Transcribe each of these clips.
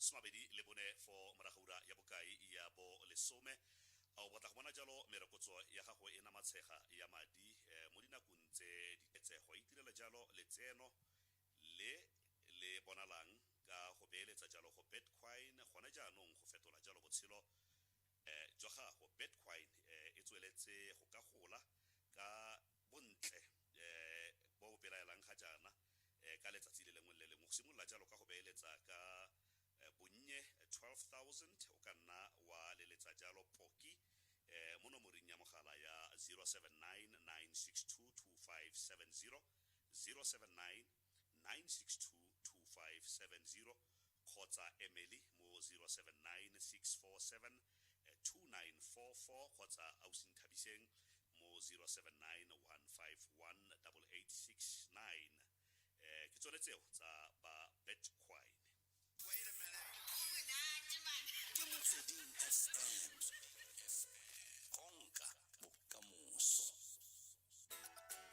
24 fo morago ura ya bokai ya bo lesome. A o batla go bona jalo merekotso ya gago e namatshega ya madi mo dinakong tse di etsego itirela jalo letseno le le bonalang ka go beeletsa jalo go Bitcoin gone jaanong go fetola jalo botshelo jwa gago. Bitcoin e tsweletse go ka gola ka bontle bo bo belaelang ga jaana ka letsatsi le lengwe le lengwe. Go simolola jalo ka go beeletsa ka bonnye 12,000, o ka nna wa leletsa jalo poki mo nomoreng ya mogala ya 079 962 2570, 079 962 2570, kgotsa Emily mo 079 647 2944, kgotsa Ausi Nthabiseng mo 079 151 8869. Ke tsone tseo tsa ba Bitcoin. Ke Motsweding FM, konka bokamoso.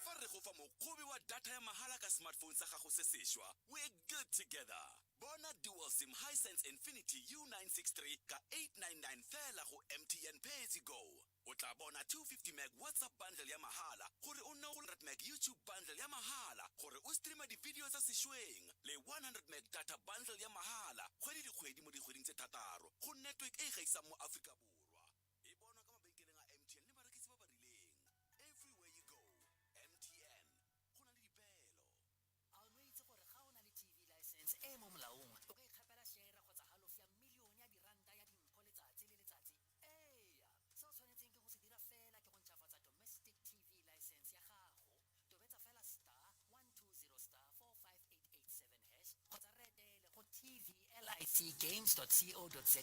Fa re go fa mokgobe wa data ya mahala ka smartphone sa gago se sešwa, we're good together. Bona dual SIM Hisense Infinity U963 ka 899 fela go MTN Pay As You Go. O tla bona 250 meg WhatsApp bundle ya mahala gore o nne 100 meg YouTube bundle ya mahala gore o streama di-video tsa sešweng, le 100 meg data bundle ya mahala kgwedi dikgwedi mo dikgweding tse 6 go network e e gaisang mo Aforika Borwa. E bonwa ka mabenkeleng a MTN le barekisi ba ba rileng. Everywhere you go, MTN. Go na le dipeelo. A o ne o itse gore ga o na le TV license e e mo molaong, o ka ikgapela share kgotsa halofo ya milione ya diranta ya dimpho letsatsi le letsatsi? Eya, se o tshwanetseng ke go se dira fela ke go ntšhafatsa domestic TV license ya gago. Tobetsa fela *120*45887# kgotsa re etele go tvlicgames.co.za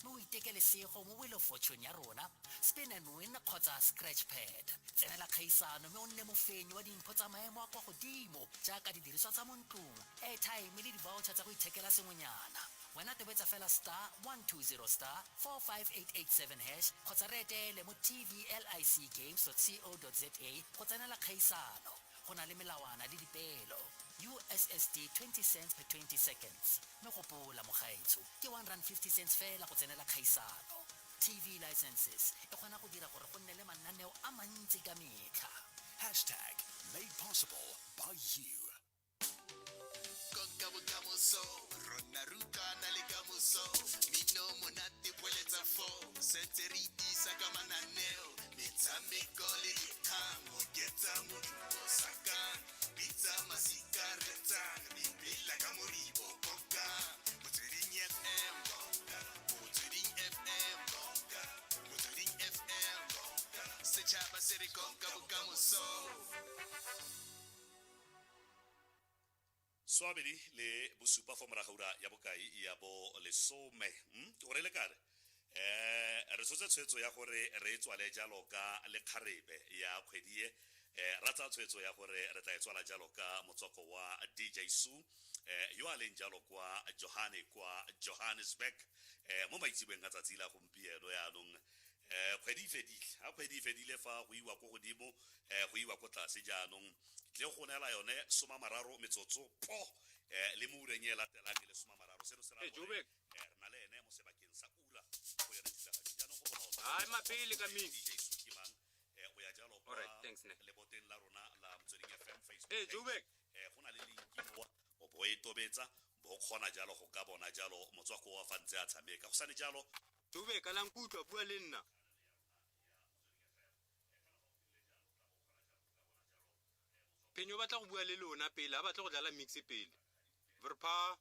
mme o iteke lesego mo Wheel of Fortune ya rona, Spin and Win kgotsa Scratch Pad. Tsenela kgaisano mme o nne mofenyi wa dimpho tsa maemo a kwa godimo jaaka didiriswa tsa mo ntlong, airtime le di-voucher tsa go ithekela sengwenyana. Wena tobetsa fela *120*45887# kgotsa re etele mo tvlicgames.co.za go tsenela kgaisano. Go na le melawana le dipeelo. USSD 20 cents per 20 seconds. Mme gopola mogaetsho, ke R1.50 fela go tsenela kgaisano. TV licenses e kgona go dira gore go nne le mananeo a mantsi ka metlha. #MadePossible by you. Konka bokamoso, rona rutwana le kamoso, mmino monate poeletsa fo setse re itisa ka mananeo, metshameko le dikgang, oketsa modumo sakang, bitsa masika retsang, re phela ka moribo. Konka Motsweding FM, konka Motsweding FM, konka Motsweding FM, konka setšhaba se re konka bokamoso. 27 fo morago ura ya bokai ya bo lesome. Ke gore le kare re tshotse tshwetso ya gore re tswale jalo ka lekgarebe ya kgwedi e, ra tsaya tshwetso ya gore re tla e tswala jalo ka motswako wa DJ Sue, yo a leng jalo kwa Johane, kwa Johannesburg, mo maitseboeng a tsatsi la gompieno. Yaanong kgwedi e fedile, ga kgwedi e fedile fa go iwa ko godimo, go iwa ko tlase. Jaanong tle go neela yone 30 metsotso po le mo ureng e latelang e le 30. Seno se raya Hey, gore Joburg. Re na le ene mo sebakeng sa ura go yone thulaganyo. Jaanong go bonolo. Hayi, mapele ka mix. DJ Sue ke mang? O ya jalo kwa Alright, thanks, ne. leboteng la rona la Motsweding FM Facebook Hey, page. Joburg. Go na le linki mo o bo e tobetsa, bo kgona jalo go ka bona jalo motswako wa fa ntse a tshameka go sane jalo. Joburg, a la nkutlwa, bua le nna. Phenyo o batla go bua le lona pele, a batla go dlala mix pele. Vrpa.